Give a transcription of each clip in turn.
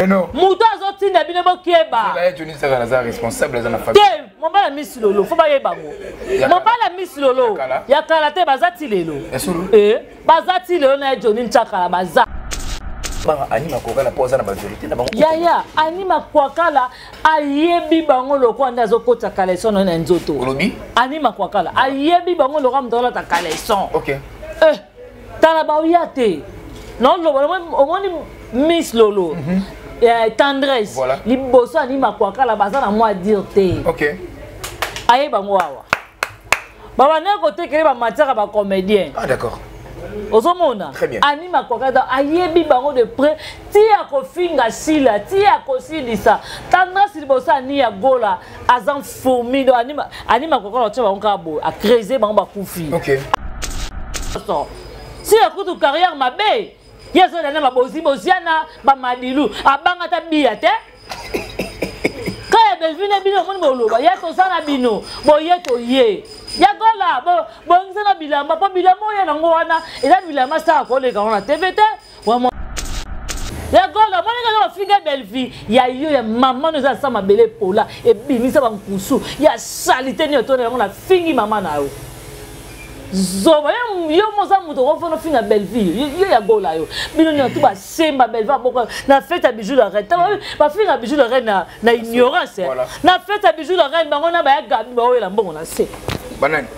Moto azotinda bino bokeba te. Mobala Miss Lolo, fo bayeba ngo. Mobala Miss Lolo ya kala te, baza ti lelo, baza ti lelo na ye Joni Nchakala baza. Anima Kokala mpo aza na bavérité na bango. Yaya, Anima Kwakala ayebi bango lokola nde azokotisa caleçon na ye na nzoto. Olobi? Anima Kwakala ayebi bango lokola moto alata caleçon. Ok. Tala, baoya te, naoloba. Omoni Miss Lolo, Tendresse, liboso Anima Kwakala baza na mwa dire te. Aye bango awa babandaki kotekele bamatière ya bacomédien. Ah, d'accord. Ozomona? Très bien. Anima Kwakala ayebi bango de près, ti ya kofinga Sila, ti ya kosilisa Tendresse liboso. Ani ya Gola aza fourmi. Do Anima Kwakala otia bango kaka boye, acrese bango, bakufi. Sila kutu carrière mabe, ye azolanda na babozi boziana bamadilu, abanga ta biya te. Kaya Belvi na bino, omoni boloba ye toza na bino boye, toye ya Gola bongisa na bilamba, mpo bilamba oyo nango wana eza bilamba saka koleka ngo na TV te. Ya Gola, omoni kaka bafinga Belvi ya yo ya mama no, eza sa mabele epola ebimisa bankusu ya salite nini otona yango. Nafingi mama na yo, zoba yo moza moto okofana ofinga Belleville. Yo ya Gola, yo bino nyonso tu basemba Belleville aboko na fête ya Bijou la Reine. Bafinga Bijou la Reine na ignorance. Na fête ya Bijou la Reine, bango na baya Gabi baoyela mbongo na se. Banani?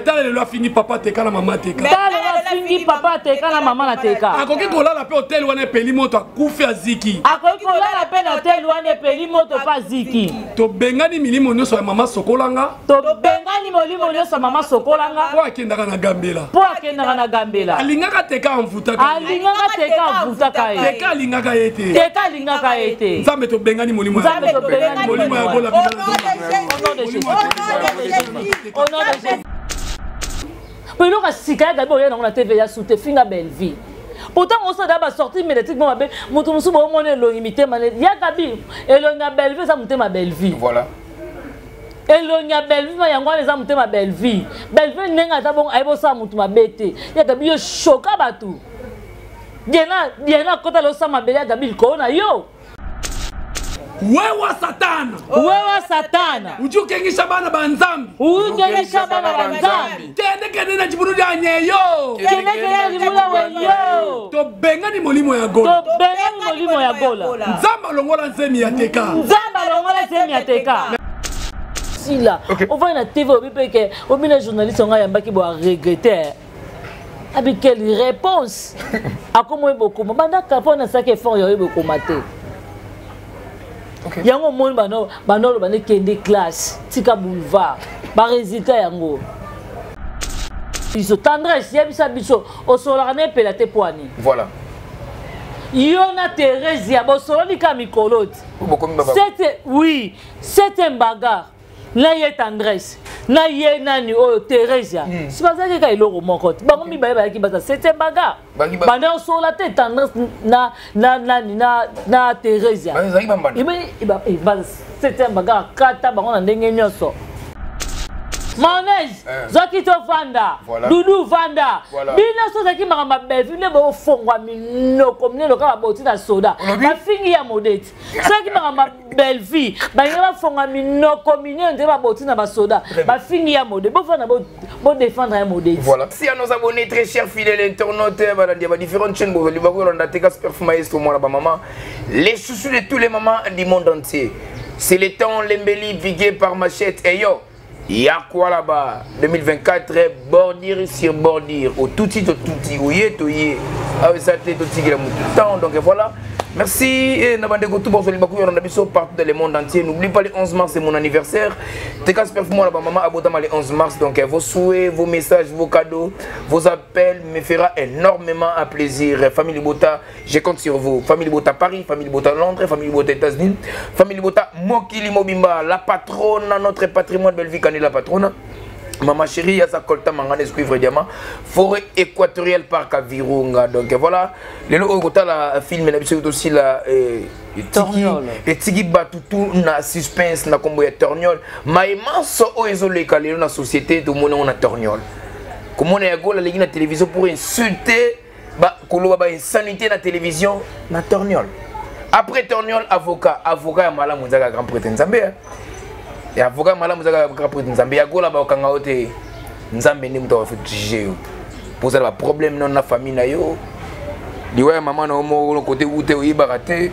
Tala lelo afingi papa Teka na mama Teka. Tala lelo afingi papa Teka na mama na Teka. Akoki kolala mpe hotel wana epeli moto, akufi, aziki. Akoki kolala mpe na hotel wana epeli moto mpe aziki. Tobengani milimo nyonso ya mama Sokolanga. Tobengani molimo nyonso ya mama Sokolanga. Mpo akendaka na Gambela. Mpo akendaka na Gambela. Alingaka Teka, amvutaka. Alingaka Teka, avutaka ye. Teka alingaka ye te. Teka alingaka ye te. Nzambe, tobengani molimo. Nzambe, tobengani. Molimo ya Gola. Au nom de Jésus, au nom de Jésus. Po eloko ya sika ya Gabi oya nango na TV ya sute, finga Belleville. Pourtant osala basortie médiatique mo mabe, moto mosusu boomona elongi mitema ya Gabi, elongi ya Belleville eza motema Belleville. Elongi ya Belleville ma yango wana eza motema Belleville. Belleville ndenge ata bongo ayebi osala motu mabe te. Ya Gabi, yo shoka bato. Diana, Diana akota losala mabele ya Gabi likolo na yo. Wewa Satana. Wewa Satana. Udi ukengisha bana ba Nzambi. Ukengisha bana ba Nzambi. Kende kende na jibulu lya nyeyo. Kende kende na jibulu weyo. Tobengani molimo ya Gola. Tobengani molimo ya Gola. Nzambe alongola nzemi ya Teka. Nzambe alongola nzemi ya Teka. Sila, ovandi na TV, obi mpe ke obi na journaliste yango ayambaki bo aregrete abi quelle réponse akoma oyeba okoma bandaka mpo nasalaki effort ya oyeba okoma te. Yango omoni bano oloba nde kende classe, tika boulevard, baresultat yango biso. Tendresse, yebisa biso, osololaka na Epela te po ani? Voilà. Yo na Theresia bosololi ka mikolo ti. Oui, septième bagarre na ye Tendresse na ye nani oyo Theresia, si bazalaki kaka eloko moko te, bango mibale bayaki baza septième bagarre, banda osola te. Tendresse na nani na Theresia septième bagarre, kata bango na ndenge nyonso. Mayonnaise, zwaki tovanda. Dudu vanda. Bino so ozalaki makambo ya Bellevue nde bofongwa minoko minene lokola baboti na soda, bafingi ya modeti. Soki makambo ya Bellevue, balingi bafonga minoko minene nde baboti na basoda, bafingi ya mode. Bofanda bodéfendre ya modeti. Voilà. Merci à nos abonnés, très chers fidèles internautes, balandi ba différentes chaînes bozali bakolanda Teka Super Maestro, mwana ba maman, les chouchous de tous les mamans du monde entier. C'est le temps Lembeli Vigué par machette. Et yo, il y a quoi là-bas? 2024, bordure sur bordure. Au tout au tout, oye toye. Ah ça te tout temps. Donc voilà. Merci et na bande tout bozoli baku yona biso partout dans le monde entier. N'oublie pas, le 11 mars, c'est mon anniversaire. Teka Super moi là maman abotama le 11 mars. Donc vos souhaits, vos messages, vos cadeaux, vos appels me fera énormément un plaisir. Famille Bota, je compte sur vous. Famille Bota Paris, Famille Bota Londres, Famille Bota États-Unis, Famille Bota Mokili Mobimba, la patronne, notre patrimoine Bellevue Kani, la patronne. Maman chérie, Yaza Colta Mangane, cuivre diamant, forêt équatoriale, parc à Virunga. Donc voilà, les lots la film na biso aussi la etiki bato tu na suspense na kombo ya Torniol. Mayemanso oyo ezoleka lelo na société, tomoni yango na Torniol, komona ya Gola alengi na télévision pour insulter. Ba koloba ba insanité na télévision na torniol. Après torniol, avocat, avocat ya malamu nzaka grand prêtre Nzambe. Ya avocat malamu nzaka grand prêtre Nzambe ya gola ba okanga ote Nzambe ndi mutu afa juger yo. Poza ba problème non na famille na yo. Liwa ya mama na yo moko côté ute oyebaka te.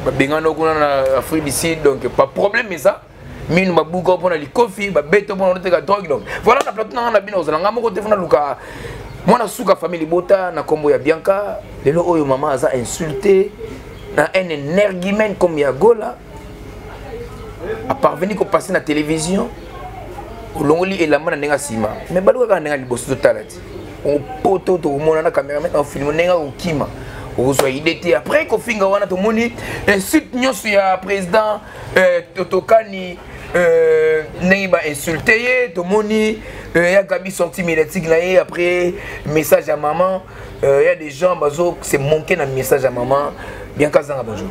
Babengana kuna na Afrique du Sud, donc pas problème eza. Minu babuka mpona likofi, babeto mpona oteka drogue. Donc voilà, na plateau nanga na bino ozala nga moko te, fona luka mwana suka famille libota na kombo ya Bianca. Lelo oyo mama aza insulté na un énergumène comme ya Gola a parvenu ko passer na télévision, olongoli elamba na ndenge nsima, mais baluka kaka ndenge liboso totala ti opoto tokomona na cameraman na filme ndenge akokima, okozwa idée te. Après kofinga wana, tomoni insulte nyonso ya président totokani ndenge bainsulte ye. Tomoni ya Gabi sorti médiatique na ye après message ya maman. Y a des gens bazo se manquer na message ya maman Bianca Zanga. Bonjour.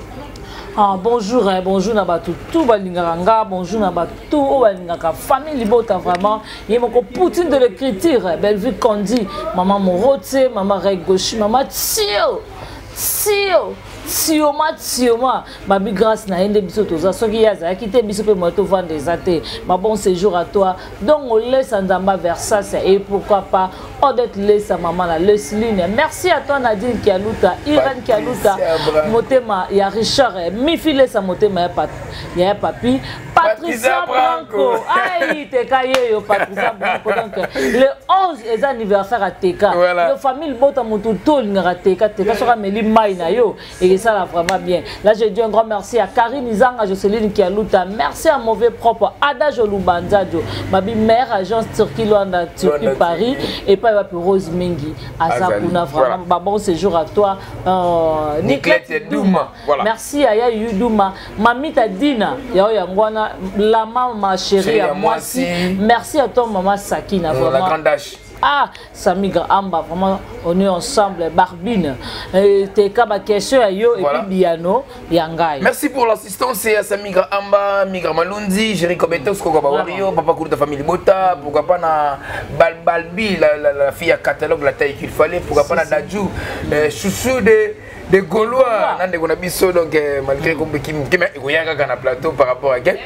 Ah, bonjour, hein, bonjour na bato tout balingaka nga, bonjour na bato tout oyo balingaka famille libota. Vraiment, ye moko Poutine de l'écriture, Bellevue Kandi, mama Morote, mama Regoshi, mama Tio Tio Tioma Tioma babi. Grâce na ye nde biso toza. Soki ye azalaki te, biso mpe moye tovanda eza te. Ma bon séjour à toi. Donc olesa Nzamba Versas et pourquoi pas Odette Lesa, mama na Lesline. Merci à toi Nadine Kialuta, Irène Kialuta, motema ya Richard, Mifi Lesa, motema ya papi Patricia Branco. Aïe, Teka yeyo Patricia Branco. Donc le 11 eza anniversaire à Teka. Voilà. Le famille bota mutu to olingaka Teka Teka, soki ameli mai na yo et ça va vraiment bien. Là, je dis un grand merci à Karine Izanga, Jocelyne Kialuta. Merci à Mauvais Propre, Ada Jolubanzadio, Mabi Mère, agence Turquie Luanda, Turquie Paris, et pas Rose Mingi, Azakuna, vraiment. Bah, bon séjour à toi. Niklette Douma. Voilà. Merci à Yayu Douma. Mamita Dina, Yao Yangwana, la maman chérie à moi. Merci à toi, maman Sakina. Vraiment. La grande H. Ah, Samigra Amba, vraiment, on est ensemble, Barbine. Teka ba question ya yo et puis Biano Yangai. Merci pour l'assistance à Samigra Amba, Migra Malundi, Jericho Betos, Koko Bawario, Papa Kouta famille Bota, pourquoi pas na Bal Balbi, la fille à catalogue, la taille qu'il fallait, pourquoi pas na Dadju, chouchou de Gaulois, nande kona biso. Donc malgré qu'on qui qui na plateau par rapport à quel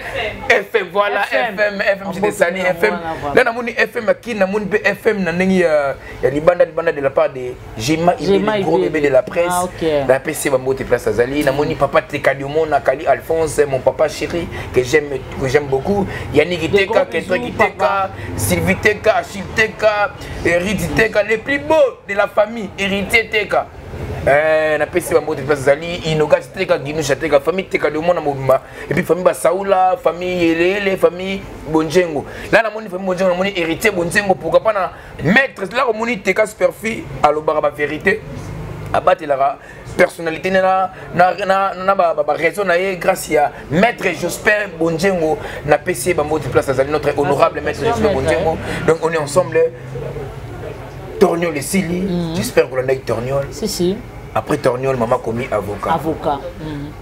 FM, voilà, FM, FM, j'étais sani FM. Là namoni FM qui namoni pe FM na ndenge ya libanda libanda de la part de Jema Ibele, gros bébé de la presse. Ah, okay. La PC Bambote place Azali, namoni papa Tekadiomona Kali Alphonse, mon papa chéri que j'aime beaucoup, Yannick Teka, Kentreki Teka, Sylvie Teka, Achille Teka, Héritier Teka, les plus beaux de la famille, Héritier Teka. Napesi bambote place ezali Inogasi Teka, Ginusha Teka, famille Teka Liomona mobimba, et puis famille Basaula, famille Yeleyele, famille Bonjengo. Là namoni famille Bonjengo, namoni Héritier Bonjengo, pourquoi pas na maître. Là omoni Teka Superfi alobaka bavérité, abatelaka personnalité na baraison na ye grâce ya maître Jospin Bonjengo. Napesi ye bambote place azali, notre honorable maître Jospin Bonjengo. Donc on est ensemble. Torniol esili. J'espère kolandaki Torniol. Si si. Après Torniol, mama komi avocat. Avocat.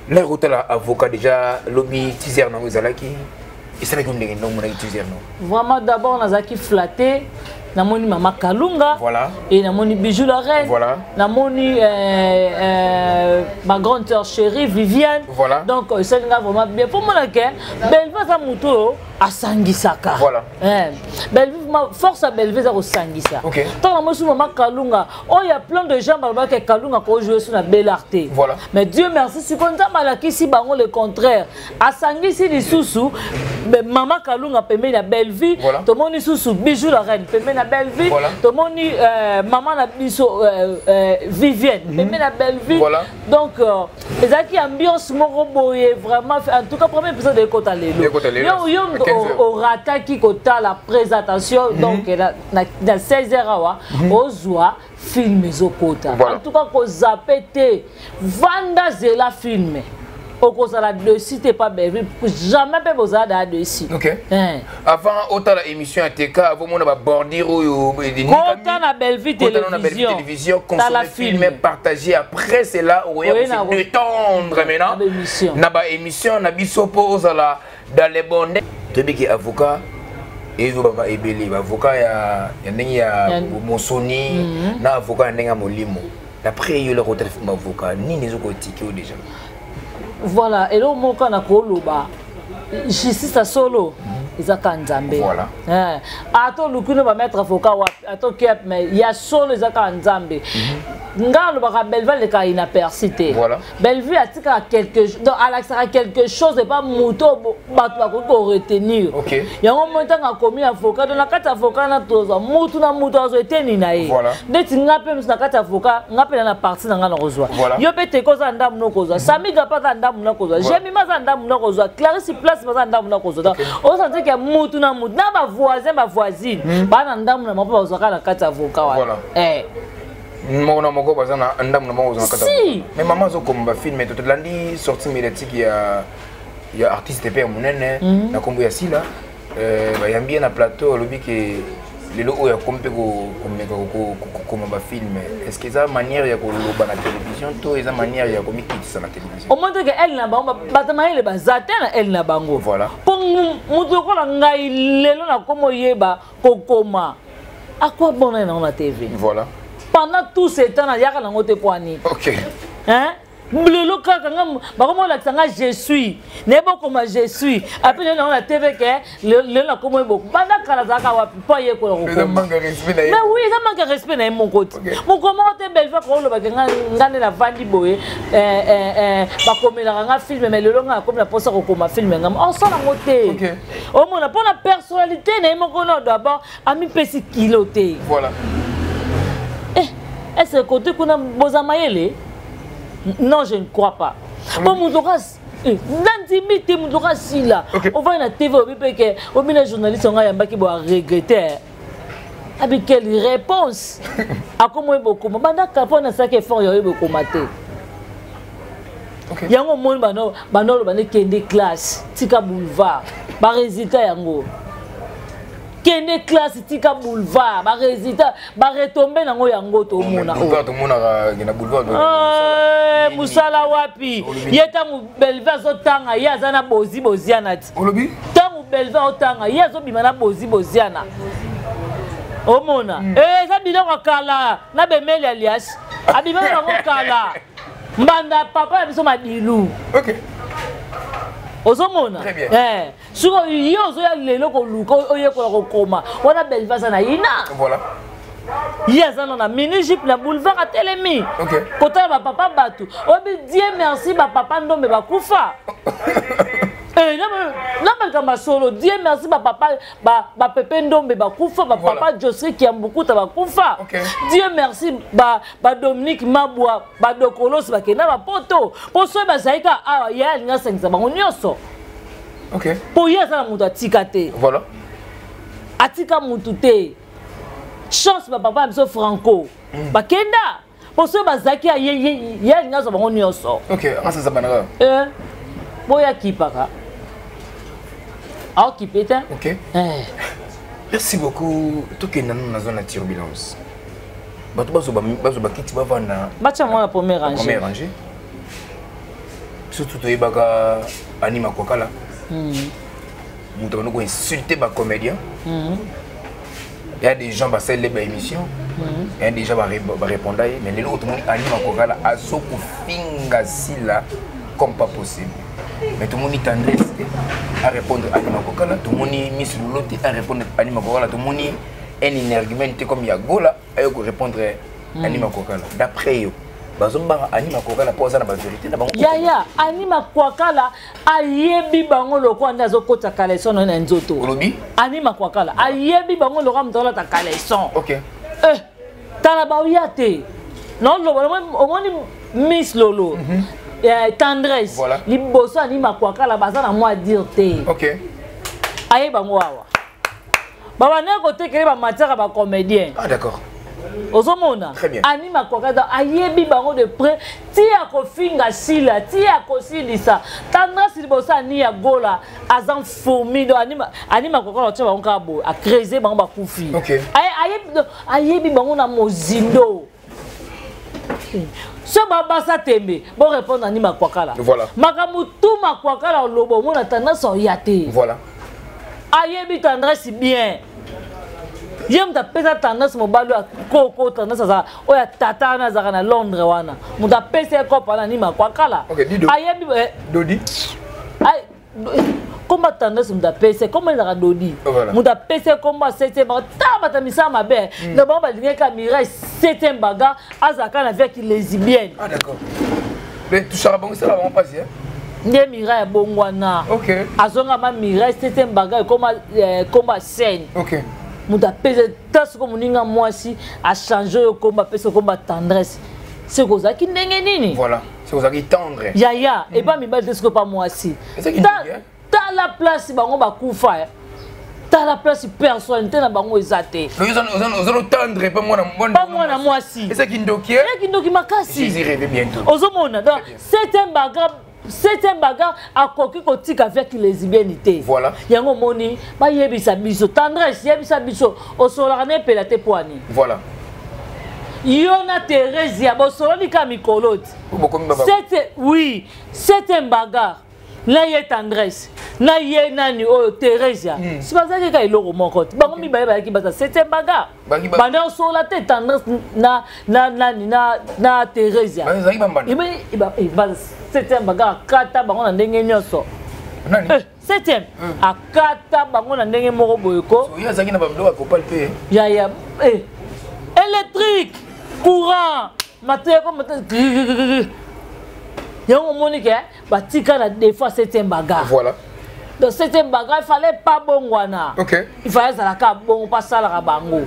L'heure otala avocat déjà lobi 6 heures nango ezalaki, esalaki ndenge ndongo monaki 6 heures no? Vraiment, d'abord nazalaki flatté. Namoni mama Kalunga et namoni Bijou la reine, namoni ma grande sœur chérie Viviane. Donc esalinga vraiment bien po mona ke Bellevue aza motu oyo asangisaka. Bellevue, force ya Bellevue eza kosangisa. Ntango namoni su mama Kalunga oyo, ya plein de gens balobaka Kalunga kojouer su na Belart te, mais Dieu merci, sikoyo Nzambe alakisi bango le contraire, asangisi lisusu mama Kalunga pembeni ya Bellevue. Tomoni susu Bijou la reine pembeni na Bellevue. Tomoni mama na biso Vivienne pembeni na Bellevue. Donc ezalaki ambiance moko boye vraiment. En tout cas, premier épisode ekota lelo. Ekota lelo. Yo À 15 heures. Orataki kotala présentation. Donc na 16 heures awa ozwa film ezokota. En tout cas, kozape te, vanda zela film, okozala dessus te pa Bellevue jamais, mpe bozala daa dessus. Ok. Avant otala émission ya Teka, avant mona babordure oyo Kota na Bellevue Kota na Bellevue Télévision. Télévision, Tala consommer film, film. Partager. Après cela, oya Oye se détendre maintenant na baémission. Na baémission na biso mpo ozala dans les bondes. Toyebi ke avocat ezobaba ebele, baavocat ya ndenge ya mosoni na avocat ya ndenge ya molimo. D'après yo, eloko otala film avocat nini ezokotiki yo déjà? Voilà, eloko moko na koloba, justice ya solo eza kaka Nzambe. Voilà. Ata oluki no bamaître avocat wapi, ata okeap, mais ya solo eza kaka Nzambe. Nga alobaka, Bellevue alekaka inaperçu te. Bellevue atikaka quelque, donc alakisaka quelque chose epa moto, bato bakoki koretenir. Yango moi, ntango akomi avocat, donc na kati ya avocat na tozwa mutu na mutu azwa eteni na ye. Neti nga mpe mosu na kati ya avocat, nga mpe na parti na nga na kozwa. Yo mpe teke oza ndambu na kozwa, Samiga mpe aza ndambu na kozwa, Jemima aza ndambu na kozwa, Clarisse Place aza ndambu na kozwa. Donc osanti ke mutu na mutu na bavoisin, bavoisine baa na ndambu na bango mpe bazwaka na kati ya avocat wana. Moko na moko baza na ndambu na bango, kozwa na kati. Si. Mais mama azokoma bafilm, tolandi sortie médiatique ya artiste mpe ya monene na nkombo ya Sila. Bayambi ye na plateau, alobi ke lelo oyo akomi mpe komeka kokoma bafilm. Est ce que eza manière ya koloba na télévision to eza manière ya komikitisa na télévision? Omoni te ke ele na bango, bato mayele baza te na ele na bango. Mpo moto lokola ngai lelo nakoma oyeba kokoma, akwa bona ye nango na TV. Pendant tout ce temps nayaka nango te, po ani? Hein? Lelo kaka nga bakoma olakisa nga je suis, nayebi okoma je suis, apres lelo nango na TV ke lelo nakoma oyeba. Banda kala azalaka wapi mpo ayekola Eza kokoma? Manque ya respect na ye. Mais oui, eza manque ya respect na ye moko ti. Mokolo moko te Belva kolobaka nga nde navandi boye, bakomelaka nga film, mais lelo nga nakomi na mposa kokoma film, nga osala yango te. Omona mpo na personnalité na ye moko, no, d'abord amipesi kilo te. Eh, est-ce que côté kuna boza mayele? Non, je ne crois pas. Bon, moto nandimi te, moto kasila. Ovandi na TV, obi mpe ke obi na journaliste yango ayambaki bo aregrete, abi quelle réponse? Akoma oyeba okoma bandaka mpo nasalaki effort ya oyeba okoma te. Yango omoni bano oloba nde kende classe, tika boulevard, barésultat yango. Kende classe, tika boulevard, barésultat, baretombe nango yango tomona. Boulevard, tomonaka na boulevard. Mosala wapi? Ye ntango Belve azotanga, ye aza na bozi boziana ti. Olobi? Ntango Belve azotanga, ye azobima na bozi boziana. Omona. Eza biloko ya kala na bemeli alias abimaki bango kala, mbanda papa ya biso Madilu. Ozomona? Très bien. Sikoyo ye ozoya lelo koluka oyekola kokoma wana, Belve aza na ina. Ye aza na mini jupe na boulevard, atelemi kotala bapapa bato. Oyebi, Dieu merci, bapapa Ndombe bakufa. Na makambo ya solo, Dieu merci, bapapa bapepe Ndombe bakufa, bapapa José Kiambukuta bakufa. Dieu merci, badominique Mabwa, badokolosi bakenda bapoto, mpo soki bazali kaka awa, ye alingi asangisa bango nyonso. Mpo ye aza na moto atika te. Atika motu te. Chance bapapa na biso Franco bakenda, mpo soki bazalaki, ye alingi azwa bango nyonso. Ok, asasa banaka. Boya akipaka, aokipe te. Ok. Merci beaucoup. Tokenda nano na zone ya turbulence, bato bazwa bakiti, bavanda. Batya mwana première rangée. Première rangée. Surtout toyebaka Anima Kwakala, moto abandi koinsulte bacomédien. Il y a des gens basaleli baémission, il y a des gens barépondre ye, mais lelo tomoni Anima Kwakala azokofinga Sila comme pas possible, mais tomoni Tendresse te arépondre Anima Kwakala, tomoni Miss Lolo te arépondre Anima Kwakala, tomoni un énergumène te comme Yagola ayo korépondre Anima Kwakala. D'après yo, bazombanga Anima Kwakala mpo aza na bavérité na bango? Yaya, Anima Kwakala ayebi bango lokola nde azokota caleçon na ye na nzoto. Olobi? Anima Kwakala ayebi bango lokola moto alata caleçon. Tala, baoya te, naoloba omoni Miss Lolo, Tendresse, liboso Anima Kwakala baza na mwa dire te. Ayebi bango awa, babandaki kotekele bamatière ya bacomédien. Ah d'accord. Ozomona? Très bien. Anima Kwakala ayebi bango de près, ti ya kofinga Sila, ti ya kosilisa Tendresse liboso ani ya Gola aza fourmi. Do Anima Kwakala otia bango kaka boye, acrese bango, bakufi. Ayebi bango na mozindo. So babasa tembe, borépondre Anima Kwakala. Makambo tu Makwakala oloba, omona Tendresse oya te. Ayebi Tendresse bien. Ye moto apesa tendance mobali oyo akoko tendance azala oyo tata wana azalaka na Londres wana moto apesa ye kopa wana nima kwakala ayebi eh. Dodi komba tendance moto apesa komba ezalaka dodi moto apesa komba septième baga ta bata misala mabe hmm. Na bango balingaki ka Mirai septième baga azalaka na vie ya kilesibienne. Ah, d'accord, mais touchaka bango, esala bango mpasi. Nde Mirai abongwana, azonga ma Mirai septième baga ekoma eh, komba scène. Moto apesa ta soko moninga mwasi achange oyo komba apesa komba tendresse, soki ozalaki ndenge nini? Voilà, soki ozalaki tendre. Yaya, epa mibali te, soki epa mwasi. Tala place bango bakufa, tala place personnalité na bango eza te. Ozalotendre pa mwana mwasi. Eza kindoki. Eza kindoki makasi. Ozomona, donc septième bagarre, septième bagarre akoki kotika avec lesbienne te. Voilà. Yango omoni bayebisa biso tendresse, yebisa biso osololaka na epela te po ani. Voilà. Yo na Theresia bosololi ka mikolo ti. Bokomi. Oui, septième bagarre na ye tendresse na ye nani oyo Theresia, si bazalaki kaka eloko moko te, bango mibale bazalaki baza septième bagarre, banda osola te tendresse na nani na Theresia, septième bagarre akata bango na ndenge nyonso. Septième akata bango na ndenge moko boye ko. Azalaki na babiloko akopal mpe. Yaya, électrique courant mateko yango omoni ke batika na défaut septième bagarre. Voilà. Donc septième bagarre, il fallait pas bongwana. Il fallait ezalaka bongo mpo asalaka bango.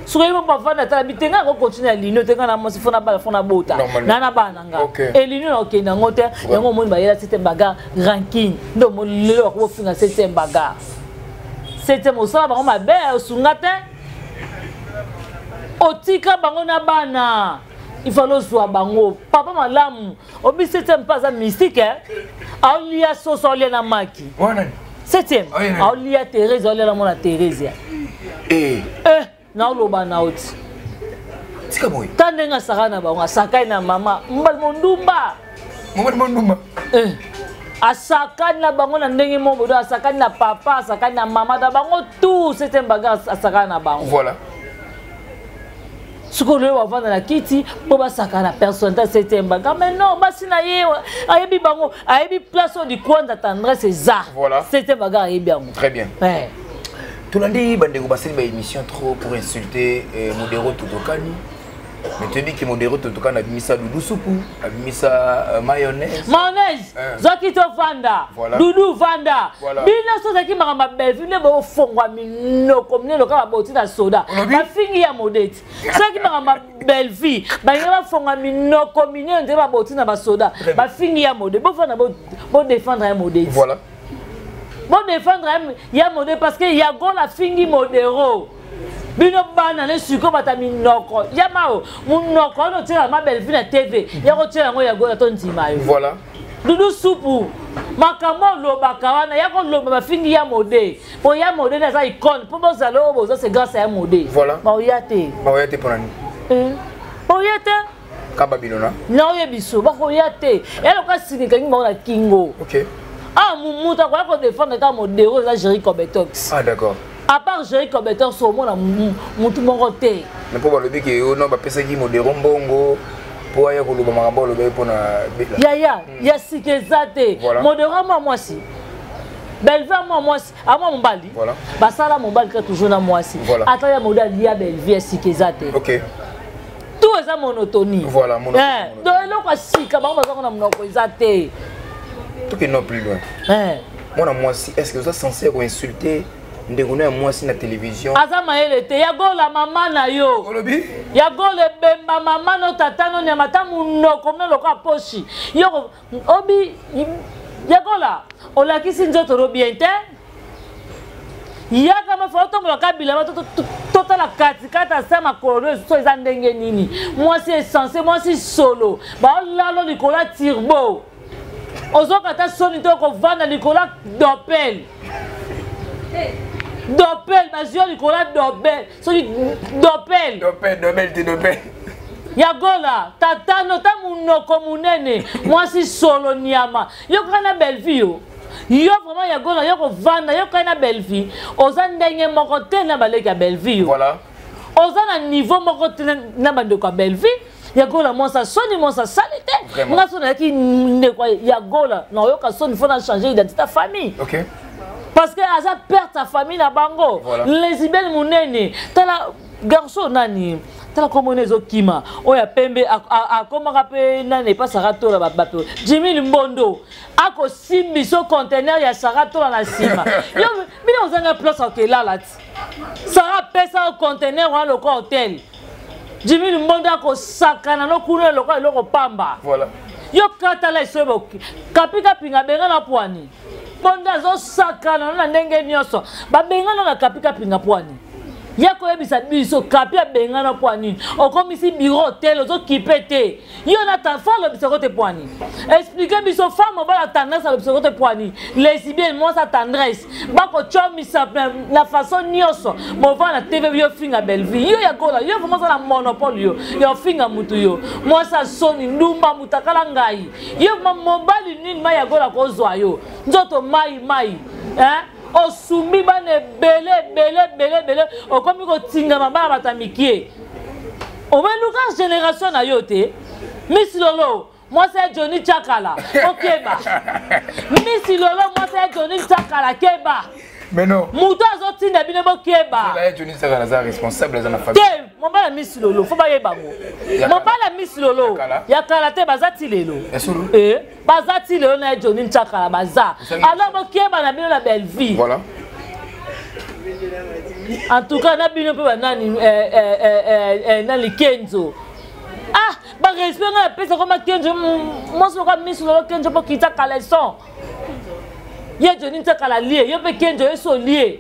Soki ye mo bavanda, tala bitenga akocontinue ya lino te. Nga na mwasi fona bala fona bota na bana na nga elino na okende yango te. Yango omoni bayela septième bagarre rancune nde omoni lelo bakobofinga septième bagarre. Septième osala bango mabe, osunga te, otika bango na bana. Il fallait ozwa bango papa malamu. Obi septième mpe aza mystique, aolia soso, aolia na maki. Septième aolia Therese, aolia na mwana Theresia. Eh, naoloba na oti. Tika boye. Ta ndenge asaka na bango, asakai na mama mobali mondumba. Mobali mondumba. Eh. Asakani na bango na ndenge moko bodo, asakani na papa, asakani na mama na bango, tout septième bagarre asakani na bango. Voilà. Sikoyo lelo bavanda na kiti mpo basaka na personnalité septième bagarre, mais non, basi na ye ayebi bango, ayebi place oyo likwanza tendresse eza. Voilà. Septième bagarre ayebi yango. Très bien. Ouais. Tolandi bandeko basali baémission trop pour insulter Modero Totokani, mais toyebi ke Modero Totokani abimisa dudu supu, abimisa mayonnaise. Mayonnaise. Zwaki tovanda. Voilà. Dudu vanda. Voilà. Bino so ozalaki makambo ya Bellevue nde bofongwa minoko minene lokola baboti na soda. Olobi? Bafingi ya modeti. Soki makambo ya Bellevue balingi bafonga minoko minene nde baboti na basoda. Très bien. Bafingi ya mode, bofanda bodéfendre ya modeti. Voilà. Bodéfendre ya mode parce que yagola afingi Modero. Bino bana ne sikoyo bata minoko ya mao monoko wana otiela ma Bellevue na TV ya kotiela yango yagola to ndima yo. Voilà. Dudu supu, makambo olobaka wana ya koloba bafingi ya mode po ya mode nde aza icône mpo bozala oyo boza, c'est grâce ya mode. Voilà. Baoya te. Baoya te mpona nini? Eh, baoya te. Ka babilona. Naoyebi so bakoya te, eloka sika ekangi bango na kingo. Ah, moto akoya kodéfendre kaka Modero eza Géri Cobetox. Ah, d'accord. À part Géri Cobetox, omona motu moko te. Na mpo balobi ke yo no bapesaki Modero mbongo mpo aya koloba makambo alobaki mpona Bela. Yaya, ya sika eza te. Voilà. Modero amwa mwasi, Bellevue amwa mwasi, amwa mobali. Voilà. Basala mobali kaka toujours na mwasi. Voilà. Ata ya mode alia Bellevue, ya sika eza te. Tout eza monotonie. Voilà, monotonie. Eh, monotonie. Donc eloko ya sika bango bazango na monoko eza te. Tokende plus loin. Eh. Mwana mwasi, est ce que oza censé ya koinsulte ndeko no ya mwasi na télévision? Aza mayele te yagola mama na yo. Olobi? Yagola ebemba mama no tata no nyama ta monoko mino lokola poshi yo obi. Yagola olakisi nzoto no bien te, yaka mafa otombolaka bilamba totala katikati asa makolo no so eza ndenge nini. Mwasi essence, mwasi solo baolalo likolo ya turbo, ozoka ata soni te okovanda likolo ya dopel dopel, bazwi yo likolo ya dopel, soki dopel. Dopel, dopel te, dopel. Yagola tatano ta monoko monene, mwasi solo nyama yo kaka na Bellevue yo yo vraiment yagola yo kovanda yo kaka na Bellevue, oza ndenge moko te na baleki ya Bellevue yo. Voilà. Oza na niveau moko te na bandeko ya Bellevue. Ya Gola mwasi soni, mwasi asali te. Nga so nayaki ndeko ya Gola, naoyoka soni, faut na changer identité ya famille. Parce que aza perte ya famille na bango. Voilà. Lesbienne monene. Tala garçon nani, tala kombo ene ezokima oyo ya pembe, akomaka mpe nani epa Sara Tola, bato Jimi Limbondo akosimbi so conteneur ya Sara Tola na nsima. Yo bino ozanga place akelala ti Sara apesa yo conteneur wana lokola hotel. Jimi Limbondo akosakana no kuna lokola eloko pamba. Voilà. Yo katala esoyeba kapi kapinga benga na pwani mbondo azosakana no na ndenge nyonso, babengana na kapi kapinga pwani ya koyebisa biso kapi abengana mpo nini okomisi bureau hotel ozokipe te. Yo na fo alobisako te mpo nini, explike biso. Femme mobala tendresse alobisako te mpo nini, lesbienne mwasi tendresse bakotyomisa na façon nyonso. Bova na TV, yo finga Bellevue, yo ya Gola, yo vraiment oza na monopole, yo yo finga mutu, yo mwasi asoni, ndumba, mutakala ngai. Yo mobali nini mai ya Gola kozwa yo nzoto mai mai, hein? Osumbi bana ebele ebele ebele ebele, okomi kotingama bana bato ya mikie, omeluka génération na yo te. Miss Lolo mwasi ya Johnny Chakala, okeba. Miss Lolo mwasi ya Johnny Chakala, keba. Mais non. Moto azotinda bino, bokeba. Ye Johnny Chakala aza responsable, aza na famille. Te, mobali ya Miss Lolo, faut bayeba ngo. Mobali ya Miss Lolo ya kala te, baza ti lelo. Eh, baza ti lelo na ye Johnny Nchakala baza. Alors bokeba na bino na Bellevue. Voilà. En tout cas na bino mpe banani, nani, Kenzo, ah, barespect ngai napesa koma Kenzo mwasi loka miso lolo Kenzo mpo kita caleçon ye Johnny Nchakala lie yo mpe Kenzo ye so lie.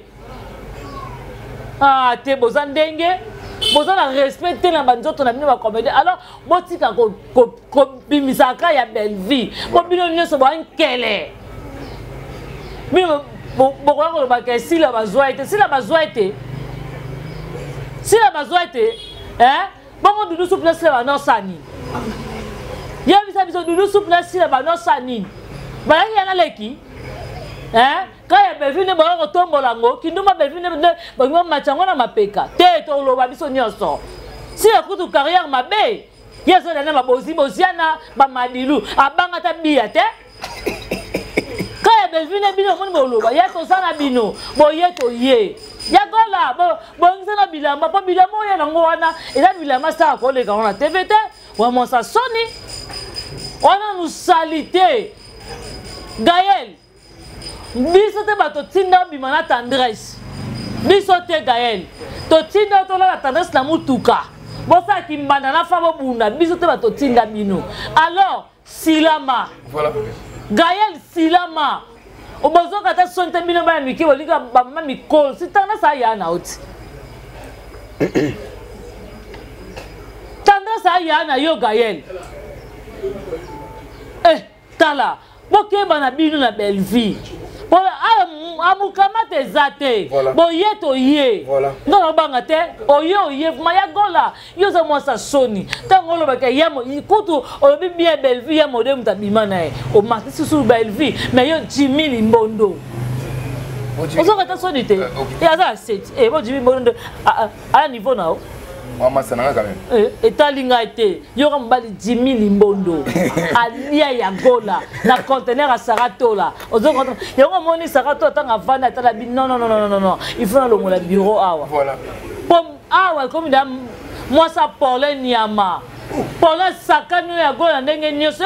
Ah te, boza ndenge boza na respect te na banzoto na bino bacomédien. Alors botika kobimisaka ya Bellevue po bino nyonso boankele bino bokoya kolobaka esila bazwa ete sila bazwa ete sila bazwa ete. Bongo Dudu Supu na Sila banosa nini? Yebisa biso, Dudu Supu na Sila banosa nini? Bayaki ya naleki ka ya Bellevue nde boya kotombola yango kindumba. Bellevue nde balingi bamatia yango na mapeka te. Toloba biso nyonso, Sila kutu carrière mabe, ye azolanda na babozi boziana bamadilu, abanga ta biya te. Ka ya Bellevue nde bino omoni boloba ye toza na bino boye toye ya Gola, bongisa na bilamba mpo bilamba oyo nango wana eza bilamba saka koleka ngo na TV te. Wamwasa soni wana mosali te. Gael, biso te bato tinda obima na tendresse, biso te. Gael, totinda tolala tendresse na mutuka, bosalaki mbanda na fa bobunda, biso te bato tinda bino. Alors silama. Voilà. Gael, silama, obozoka ata soni te. Bino bana mike bolinga bamama mikolo, si tendresse aya na yo ti tendresse aya na yo Gael. Eh, tala, bokeba na bino na Bellevue mpona amukamata eza te. Boye toye nga nabanga te, oye oye ma ya Gola, yo oza mwasi soni. Ntango olobaka ya kutu olobi bien Bellevue ya mode moto abima na ye, omati susu Bellevue, mais yo Jimi Limbondo ozoka ta soni te. Aza na seti bo Jimi Limbondo aya niveau na yo. Masa nanga quand même. Etali ngai te. Yoka mobali Jimi Limbondo alia ya Gola na conteneur ya Saratola, yango omoni Saratola ntango avandi atala bi non non non non non, il faut nalongola bureau awa. Voilà. Po awa ekomi da mwasi apole nyama Paulin sakani oyo ya Gola na ndenge nyonso.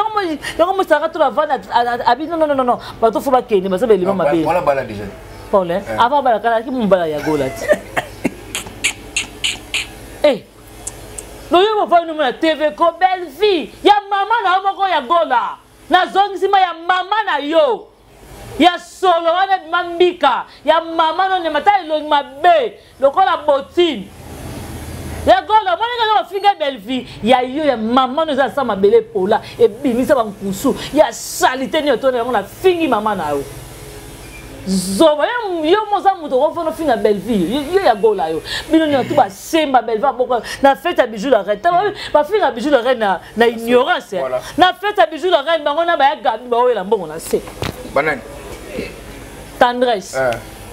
Yango mo Saratola avandi abi non non non non, bato faut bakende, baza belema mabe. Voilà, bala déjà. Paulin avant balakala aki mobala ya Gola ti. Eh, noyo bofandi mo na TV ko Bellevue ya mama na yo moko ya Gola, nazongisima ya mama na yo ya solo wana ebima mbika ya mama nonyama ta elongi mabe lokola botine ya Gola. Omoni kaka bafinga Bellevue ya yo ya mama no eza sa mabele epola ebimisa bankusu ya salite nini otona yango na fingi mama na yo zoba. Yo moza moto okofana ofinga Bellevue, yo ya Gola, yo bino nyonso tu basemba Bellevue aboko na fête ya Bijou la Reine. Bafinga Bijou la Reine na ignorance. Na fête ya Bijou la Reine, bango na baya Gabi baoyela mbongo na se. Banani? Tendresse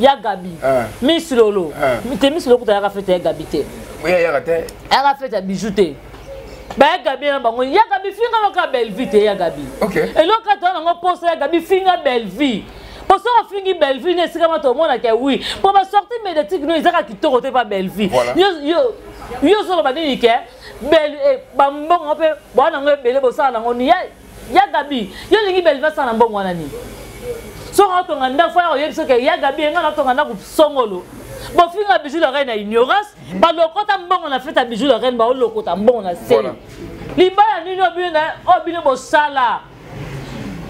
ya Gabi, Miss Lolo te, Miss Lolo kutayaka fête ya Gabi te. Ayaka te. Ayaka fête ya Bijou te. Baya Gabi na bango, ya Gabi finga loka Bellevue te, ya Gabi. Eloko ata nango posa ya Gabi finga Bellevue. Po soki ofingi Bellevue na esika mwa tomonaka oui. Po ba sortie médiatique no ezaka kitoko te pa Bellevue. Yo yo ozoloba nini ke bambongo mpe bwana yango ebele bosala nango ni ya Gabi, yo olingi Bellevue asala na mbongo wana nini? Soki aotonga ndako fo ya koyebi soki ya Gabi enga naotonga ndako songolo. Bofinga Bijou la reine na ignorance, balokota mbongo na fête ya Bijou la reine, baolokota mbongo na se. Libala nini oyo bino bosala?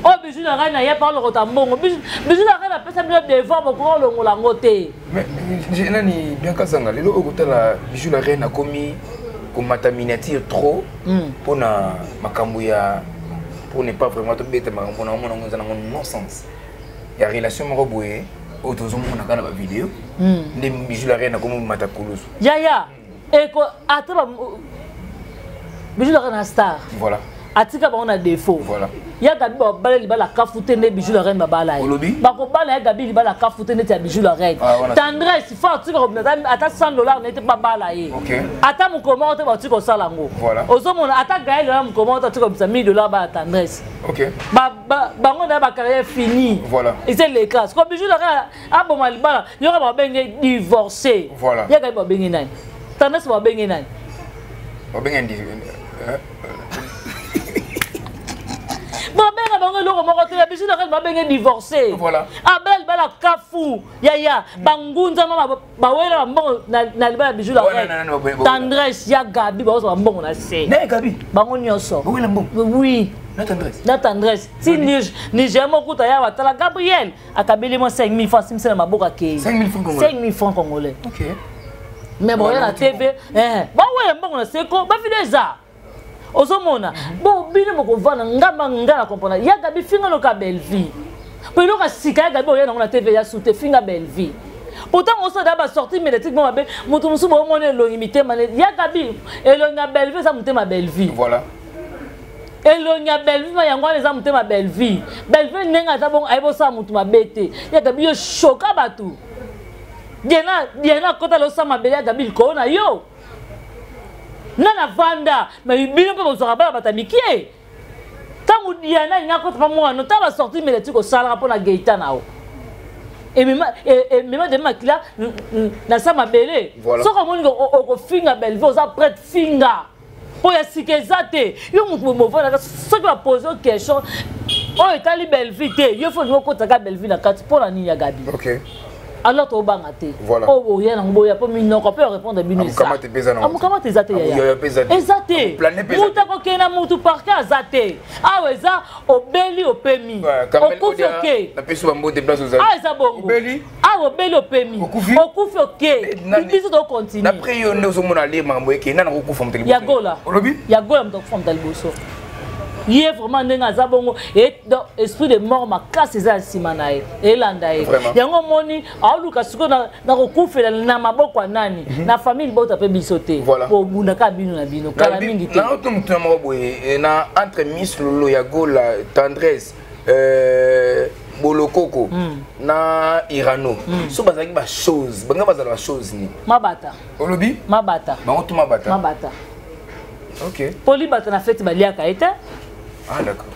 Oyo Bijou la reine aye pa olokota mbongo. Bijou la reine apesa bino devoir, bokoka olongola yango te. Mais nani Bianca Zanga lelo okotala Bijou la reine akomi komata miniature trop mpona makambo ya, pour ne pas vraiment tobeta makambo na omona ngo eza nango non-sens ya relation moko boye oyo tozomona kaka na bavideo nde Bijou la reine akomi komata kulusu. Yaya eko ata ba Bijou la reine na star. Atika bango na défaut. Ya Gabi babala libala kafu te nde Bijou la reine babala ye. Olobi? Bakobala ya Gabi libala kafu te neti ya Bijou la reine. Ah, wana. Tendresse faut atika kobina ata 100 $ nete babala ye. Ata mokolo moko te batika kosala yango. Ozomona ata Gaël wana mokolo moko te atika kobimisa 1000 $ ba Tendresse. Bango na ba carrière finie. Eza leka. Parce que Bijou la reine aboma libala, yoka babenge divorcé. Ya Gabi babenge nani? Tendresse babenge nani? Babenge ndi babenga bango eloko moko te, ya Bijou la reine babenge divorcé. Abela libala kafu yaya bangunzama bawela bambongo na libala Bijou la Wana, reine. na, na, na, Tendresse ya Gabi bazozwa bambongo na se. Na ya Gabi? Bango nyonso. Bawela mbongo? Oui. Na Tendresse? Na Tendresse. Ti Niger mokuta ya batala Gabriel akabeli mwa 5000 francs simisa na maboko akei. 5000 francs congolais. 5000 francs congolais. Mais boya na TV, bawela mbongo na seko, bavideo eza. Ozomona bon bino bokovanda ngamba nga na comprendre ya Gabi finga loka Bellevue po eloko ya sika ya Gabi oya nango na TV ya sute finga Bellevue. Pourtant osala ba sortie médiatique mo mabe, moto mosusu bomona elongi mitema ya Gabi, elongi ya Bellevue eza motema Bellevue. Elongi ya Bellevue ma yango wana eza motema Bellevue. Bellevue ndenge aza bongo ayebi osala moto mabe te. Ya Gabi yo shoka bato. Diana, Diana kota losala mabele ya Gabi likolo na yo. Nga na vanda, mais bino mpe bozwaka bana bato ya mikie. Ntango Diana alingi akota mpa mwana, ntango basorti médiatique osalaka mpo na Gaëtan na yo. Emema demi makila na sa mabele. Soki omoni okofinga Bellevue, oza prête finga. Mpo ya sika eza te. Yo moto bovandaka, soki bapose yo question oyo etali Bellevue te, yo fo olingi okotaka Bellevue na kati mpo na nini ya Gabi? Alors tobanga te. Oyo boya nango boya mpo minoko mpe répondre bino eza. Amokamate mpe eza nango te. Amokamate eza te, yaya. Amoyoyo mpe eza te. Eza te. Amoplane mpe eza Moto te. akokende na motu parke aza te. Awa eza obeli opemi. Ouais, Carmel Okufi Odia, oke. napesi yo bambote place ozali. Awa eza bongo. Obeli? Awa obeli opemi. Okufi? Okufi oke. Eh, nani? Biso tokontinue. D'après yo nde ozomona lire makambo eke, nani akokufa moto liboso? Ya Gola. Olobi? Ya Gola moto akufa moto liboso. Ye vraiment ndenge aza bongo, et donc esprit de mort makasi eza ya nsima na ye, elanda ye. Yango omoni aoluka sikoyo na kokufela na maboko ya nani? Na famille libota mpe biso te. Bobundaka bino na bino, kala mingi te. Na oto motu na moko boye, na entre Miss Lolo ya Gola, Tendresse, Bolokoko, na Irano. So bazalaki ba chose, banga bazala ba chose ni. Mabata. Olobi? Mabata. Bango tu mabata. Mabata. Po libata na fête baliaka ye te. Ah d'accord.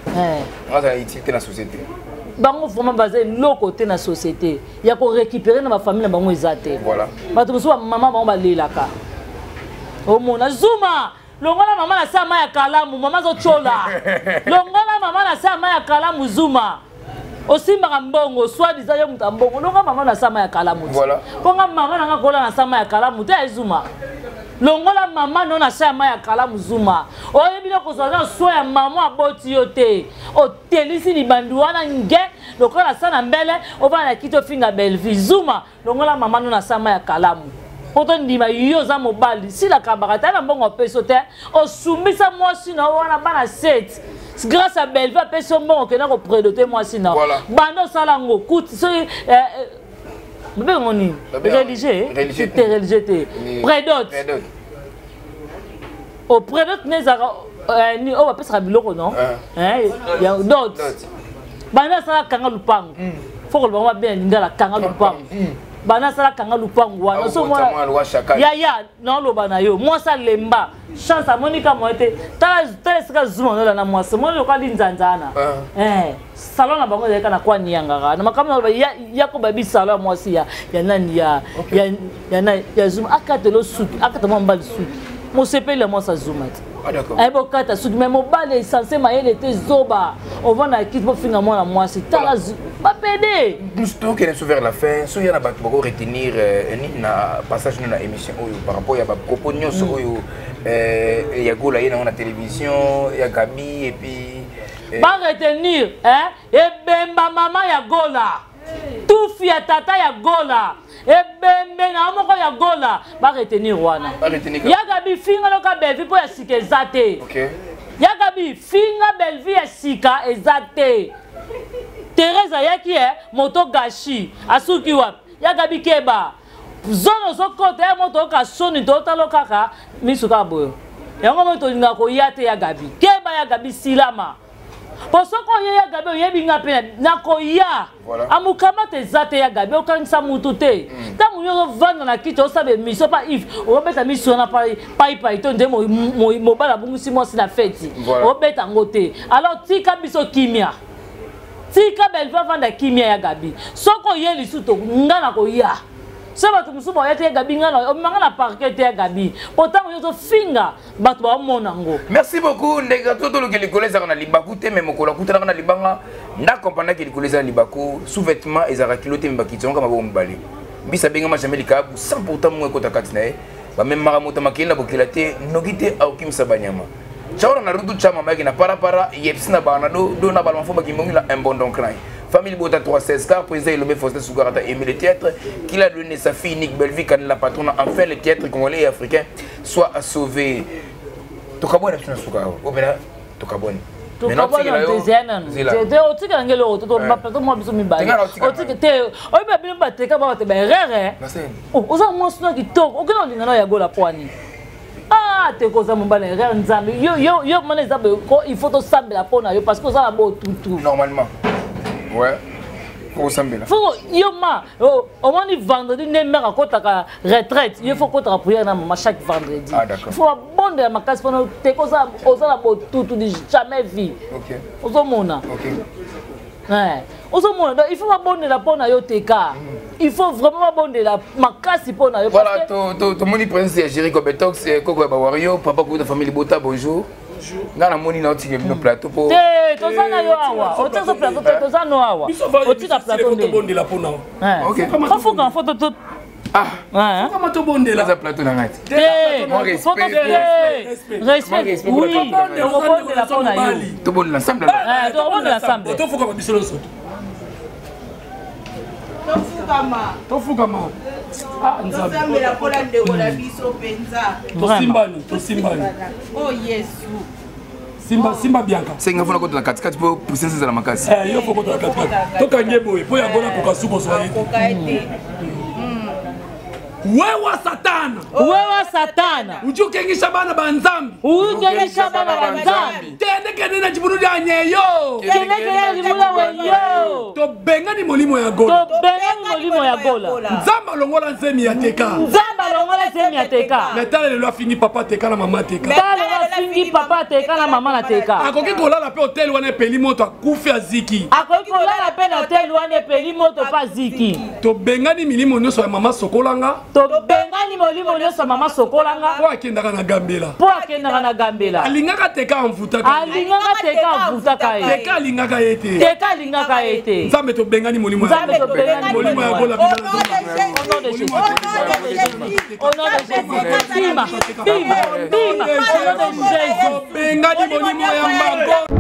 Ngaza utilité na société. Bango vraiment baza eloko te na société. Ya ko récupérer na ba famille na bango eza te. Bato mosusu ba mama bango balelaka. Omona Zuma longola mama na sama ya kalamu, mama azotiola. Longola mama na sama ya kalamu Zuma. Osimbaka mbongo, soit disant yo moto ya mbongo, longola mama na sama ya kalamu te. Mpo nga mama na nga kola na sama ya kalamu te, ya Zuma. Longola mama no na sama ya kalamu Zuma. Oyebi na kozwa na so ya mama aboti yo te. Otelisi libandi wana nge lokola sa na mbele, ovanda na kiti ofinga Bellevue. Zuma, longola mama no na sama ya kalamu. Po tondima yo oza mobali, sila kabaka te, na mbongo opesi yo te, osumbisa mwasi na yo wana bana 7. Grâce à Bellevue apesi yo mbongo okenda koprédoter mwasi na yo. Banda osala yango, kuti soki babenga ngo nini? Babenga Religieux? Religieux. Te, religieux te. Ni Prédote. Prédote. O prédote ne ezalaka, ni oyo bapesaka biloko, non? Ah. Hein? Ya dot. Dot. Banda asala kanga lupango. Faut koloba ngo babenga lingala kanga lupango. Bana asala kanga lupangu wana. Yaya naoloba na yo mwasi alemba chance amoni ka moye te. Tala tala esika zuma onola na mwasi omoni lokola linzanza wana. Eh, salon na bango ezalaka na kwa niyangaka na makambo naloba yako babi salon ya mwasi ya ya nani ya ya ya nani ya zuma akatelo suki akata mwa mobali suki mosepeli ya mwasi azuma te. Ayebi okata suki mais mobali esanse mayele te zoba ovanda kiti bofinga mwana mwasi tala bapede. Tokende so vers la fin so ya na bato bako retenir nini na passage no na émission oyo par rapport ya bapropos nyonso oyo ya Gola ye nango na télévision ya Gabi et puis baretenir ebemba mama ya Gola, tufi ya tata ya Gola, ebembe na moko ya Gola, baretenir wana. Ya Gabi finga loka Belvi mpo ya sika eza te. Ya Gabi finga Belvi ya sika eza te. Thérèse ayaki moto gashi asuki wapi? Ya Gabi keba zone ozokota ya moto oyoka soni tootalo kaka misu kaka boyo yango moi tolingaka koya te. Ya Gabi keba, ya Gabi silama po soki oye ya Gabi oyebi nga mpe nakoya amukamata eza te. Ya Gabi okangisa mutu te ntango yo ozovanda na kiti osala émission pa Yves obeta miso wana paipai to nde mobali abungisi mwasi na feti obeta yango te. Alors tika biso kimia, tika Belvi avanda kimia. Ya Gabi soki oye lisusu nga na koya so bato mosusu baya te. Ya Gabi nga omemanga na parquet te. Ya Gabi po ntango yo ozofinga bato baomona yango. Merci beaucoup ndenge to toluki likolo ezalaka na libaku te, mais mokolo akutanaka na libanga nda comprendaki likolo eza na libaku. Sous-vêtement ezalaka kilo te, mais bakiti yango maboko mibale. Mbisa abengama jamais likabu sans pourtant mongo ekota kati na ye. Bamemaka moto makeli na bokila te noki te akokimisa banyama chaona na rutu chama mayaki na parapara yepsi na bana do do na balama fo bakimbongi na un bon don crain. Famille Bota 316 car président Elomé Faustin Sougarata aimé le théâtre qu'il a donné sa fille Nick Bellevue la patronne, enfin le théâtre congolais et africain soit sauvé. Tokabwana biso na suka awa opena tokabwani. Otikala nge eloko baplateau mwa biso mibale te oyebi bino bateka babate baerreur. Oza mwasi na kitoko okende olinga na ya Gola pwani te koza mobali erreur nzambe yo yo mana eza boye il faut tosambela mpo na yo parce que oza na botutu. Normalement ouais, faut kosambela. Faut yo ma omoni vendredi nde mare akotaka retraite, yo faut kotaka prière na mama chaque vendredi. Ah, d'accord. Faut abondela makasi mpona te oza na botutu du jamais vu. Ozomona ozomona donc il faut babondela mpo na yo teka, il faut vraiment babondela makasi mpo na yo. Voilà, tomoni présence ya Jéricho Betox koko ya bawario papa kuta famille Bota. Bonjour, nga namoni na otika bino plateau po te toza na yo awa otika plateau te toza no awa otika plateau nde tobondela mpona fofuka fo to ah kama tobondela eza plateau na ngai te respect, oui, tokobondela mpo na yo. Tobondela ensemble. Tokobondela ensemble. Tofukama biso nyonso. Tofukama. Tofukama, ah Nzambe. Tosambela mpona ndeko na biso mpenza. Tosimbani, tosimbani. O Yesu. Simba, simba Bianca. Senga fona kota na katikati mpo puissance ezala makasi. Yo faut kota na katikati, tokange boye mpo yango nakoka su kozwa ye te. Akoka ye te. Wewa Satana. Wewa Satana. Udi ukengisha bana ba Nzambi. Ukengesha bana ba Nzambi. Kendekende na jibunu lya nyeyo. Kendekende libula weyo. Tobengani molimo ya Gola. Tobengani molimo ya Gola. Nzambe alongola nzemi ya teka. Nzambe alongola zemi ya teka. Mais tala lelo afingi papa teka na mama teka. Tala lelo afingi papa teka na mama na teka. Akoki kolala mpe hôtel wana epeli moto akufi aziki. Akoki kolala mpe na hôtel wana epeli moto mpe aziki. Tobengani milimo nyonso ya mama sokolanga. Tobengani molimo nyonso ya mama sokolanga. Mpo akendaka na Gambela. Mpo akendaka na Gambela. Alingaka teka amvutaka. Alingaka teka avutaka ye. Teka alingaka ye te. Teka alingaka ye te. Nzambe tobengani molimo. Nzambe tobengani. Molimo ya Gola. Au nom de Jésus, au nom de Jésus, bima bima bima, au nom de Jésus. Tobengani molimo ya mbango.